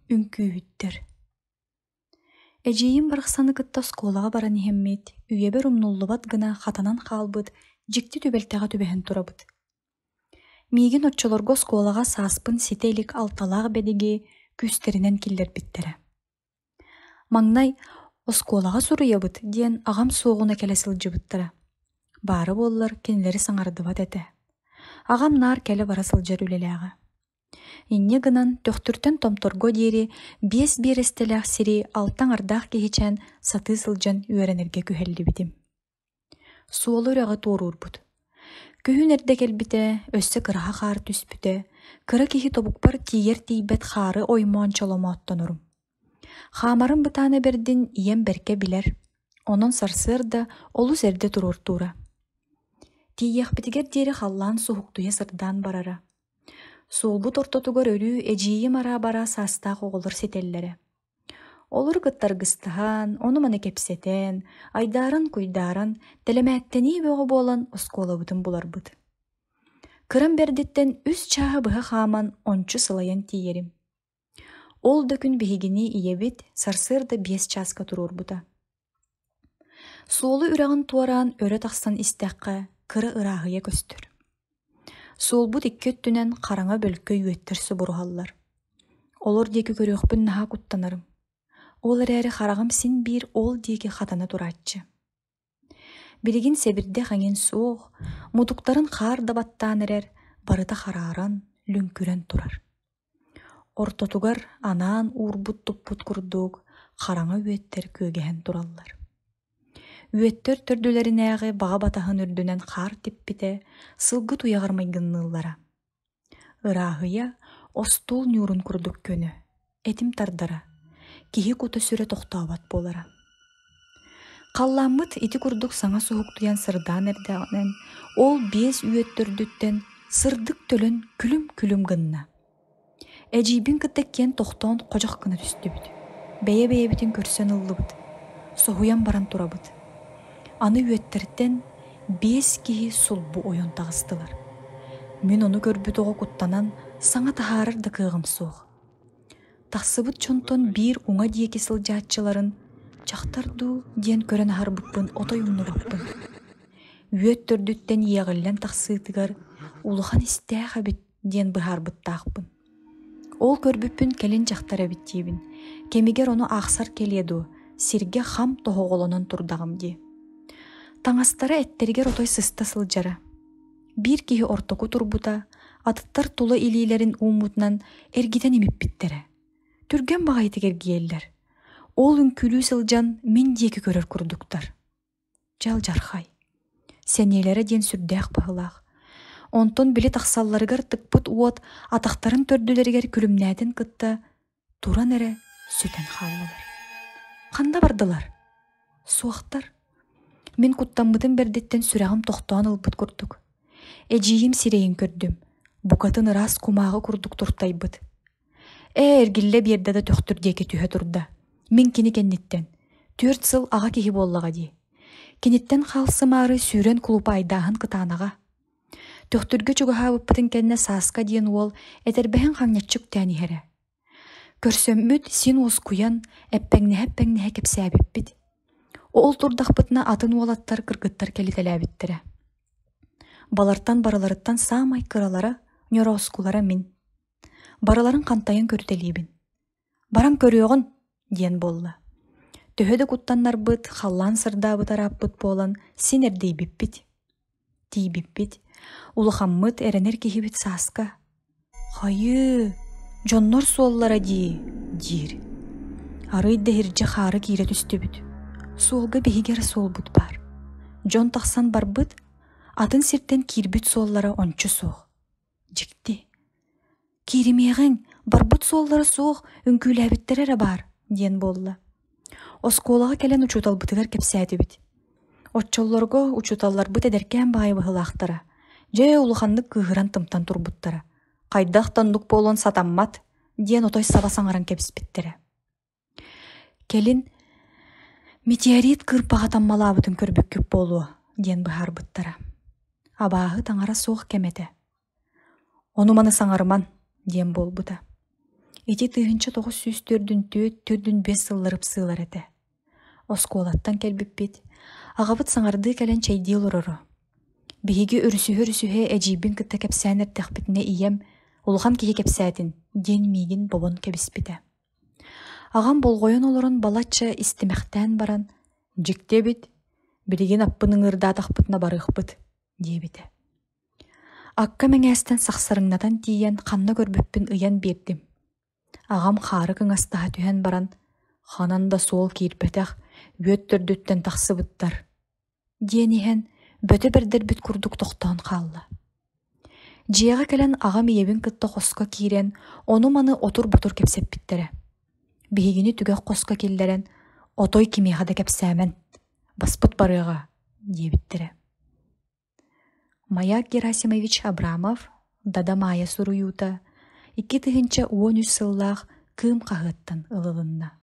Үҥкүүһүттэр Эдьиийим барахсаны кытта оскуолаҕа баран иһэммит, үйэбэр умнуллубат гына хатанан хаалбыт дьикти түбэлтэҕэ түбэһэн турабыт. Миигин оччолорго оскуолаҕа сааспын ситэ илик алталаах бэдиги күүстэринэн киллэрбиттэрэ. Маҥнай «Оскуолаҕа суруйабыт» диэн аҕам суоҕуна кэлэ сылдьыбыттара. Баара буоллар кинилэри саҥардыбат этэ. Аҕам наар кэлэ-бара сылдьар үлэлээҕэ. Инньэ гынан Төхтүртэн Томторго диэри 5 биэрэстэлээх сири алта аҥардаах киһичээн сатыы сылдьан үөрэнэргэ күһэллибитим. Суолу үрэҕи туоруурбут. Күһүн эрдэ кэлбитэ, өссө кыраһа хаар түспүтэ, кыра киһи тобукпар тиийэр-тиийбэт хаары оймоон чоломооттонорум. Хаамарым бытаана бэрдин ийэм бэркэ билэр, онон сарсыарда олус эрдэ туруортуура. Тиийиэхпитигэр диэри халлаан суһуктуйа сырдаан барара. Суолбут ортотугар өрүү эдьиийим араа-бараа саастаах оҕолор ситэллэрэ. Олору кытта аргыстаһан, ону-маны кэпсэтэн, айдааран-куйдааран, тэлэмээттэнии бөҕө буолан оскуолабытын буларбыт. Кырам бэрдиттэн үс чааһы быһа хааман ончу сылайан тиийэрим. Ол да күн биһигини ийэбит сарсыарда 5 чааска туруорбута. Суолу үрэҕин туораан өрө тахсан истэххэ, кыра ырааһыйа көстөр. Суолбут икки өттүнэн хараҥа бөлкөй үөттэр субуруһаллар. Олор диэки көрүөхпүн наһаа куттанарым. Ол эрээри хараҕым син биир ол диэки хатана турааччы. Билигин сэбирдэх эҥин суох, мутуктарын хаар да баттаан эрэр, барыта харааран, лүҥкүрэн турар. Ортотугар анаан уурбут-туппут курдук хараҥа үөттэр күөгэһэн тураллар. Үөттэр төрдүлэринээҕи баҕа батаһын үрдүнэн хаар типпитэ, сылгы туйаҕар майгынныыллара. Ырааһыйа остуол ньуурун курдук көнө, этим тардара, киһи кута-сүрэ тохтообот буолара. Халлааммыт ити курдук саҥа суһуктуйан сырдаан эрдэҕинэн, ол 5 үөт төрдүттэн сырдык төлөн күлүм-күлүм гынна. Эдьиийбин кытта иккиэн тохтоон ходьох гына түстүбүт. Бэйэ-бэйэбитин көрсөн ыллыбыт. Соһуйан баран турабыт. Аны үөттэртэн 5 киһи сулбу ойон таҕыстылар. Мин ону көрбүт оҕо куттанан саҥа таһаарар да кыаҕым суох. Тахсыбыт дьонтон биир уҥа диэки сылдьааччыларын дьахтар дуу диэн көрөн аһарбыппын отой умнубаппын. Үөт төрдүттэн иэҕиллэн тахсыытыгар улахан истээх эбит диэн быһаарбыттаахпын. Ол көрбүппүн кэлин дьахтар эбит диибин. Кэмигэр ону аахсар кэлиэ дуо, сиргэ хам тоһоҕолонон турдаҕым дии. Таҥастара эттэригэр отой сыста сылдьара. Биир киһи ортоку турбута, атыттар тула илиилэрин ууммутунан эргитэн имиппиттэрэ. Түргэн баҕайытык эргийэллэр. Ол үҥкүүлүү сылдьан мин диэки көрөр курдуктар. Дьалдьархай. Сэниэлэрэ диэн сүрдээх быһыылаах. Онтон били тахсалларыгар тыкпыт уот атахтарын төрдүлэригэр күлүмнээтин кытта туран эрэ сүтэн хааллылар. Ханна бардылар? Суохтар. Мин куттаммытым бэрдиттэн сүрэҕим тохтоон ылбыт курдук. Эдьиийим сирэйин көрдүм. Букатын ыраас кумааҕы курдук туртайбыт. Ээ, эргиллэ биэрдэ да Төхтүр диэки түһэ турда. Мин кини кэнниттэн. 4 сыл аҕа киһи буоллаҕа дии. Киниттэн хаалсымаары сүүрэн кулупаайдааһын кытаанаҕа. Төхтүргэ чугаһаабыппытын кэннэ Сааска диэн уол этэрбэһин хаҥначчы үктээн иһэрэ. Көрсөммүт син уоскуйан, эппэҥнэһэ-эппэҥнэһэ кэпсээбиппит. Ол турдахпытына атын уолаттар, кыргыттар кэлитэлээбиттэрэ. Балартан барыларыттан саамай кыралара, ньорооскулара мин. Барыларын хантайан көрүтэлиибин. Баран көрүөҕүн диэн буолла. Төһө да куттаннарбыт, халлаан сырдаабыт арааппыт буолан син эрдийбиппит. Тиийбиппит, улахаммыт, эрэнэр киһибит Сааска: «Хайыы, дьоннор суоллара дии» диир. Арыый да иһирдьэ хаары киирэ түстүбүт. Суолга биһиги эрэ суолбут баар. Дьон тахсан барбыт, атын сиртэн киирбит суоллара ончу суох. Дьикти. «Кииримиэҕиҥ, барбыт суоллара суох, үҥкүүлээбиттэрэ эрэ баар» диэн буолла. Оскуолаҕа кэлэн учууталбытыгар кэпсээтибит. Оччолорго учууталларбыт эдэркээн баҕайы быһыылаахтара. Дьэ, улаханнык кыыһыран-тымтан турбуттара. «Хайдах да оннук буолуон сатаммат» диэн отой саба саҥаран кэбиспиттэрэ. Кэлин «Метеорит кыырпаҕа таммалаабытын көрбүккүт буолуо» диэн быһаарбыттара. Абааһы таҥара суох кэм этэ. «Ону-маны саҥарыман» диэн буолбута. Ити 1944-45 сыллар ыпсыылар этэ. Оскуолаттан кэлбиппит, аҕабыт саҥардыы кэлэн чэйдии олороро. Биһиги өрүсүһэ-өрүсүһэ эдьиийбин кытта кэпсээн эрдэхпитинэ ийэм «Улахан киһи кэпсээтин» диэн миигин бобон кэбиспитэ. Аҕам болҕойон олорон балачча истимэхтээн баран «Дьикти эбит, билигин аппын ыҥырдаатахпытына барыахпыт» диэбитэ. Акка мэҥээстэн сахсарыҥнатан тиийэн ханна көрбүппүн ыйан биэрдим. Аҕам хаары кыҥастаһа түһэн баран «Ханан да суол киирбэтэх, үөт төрдүттэн тахсыбыттар» диэн иһэн бөтө бэрдэрбит курдук тохтоон хаалла. Дьиэҕэ кэлэн аҕам ийэбин кытта хоско киирэн ону-маны отур-ботур кэпсэппиттэрэ. Биһигини түгэх хоско киллэрэн «Отой кимиэхэ да кэпсээмэн, баспыт барыаҕа» диэбиттэрэ. Маяк Герасимович Абрамов Дада Маайа суруйуута 2013 сыллаах Кыым хаһыаттан ылылынна.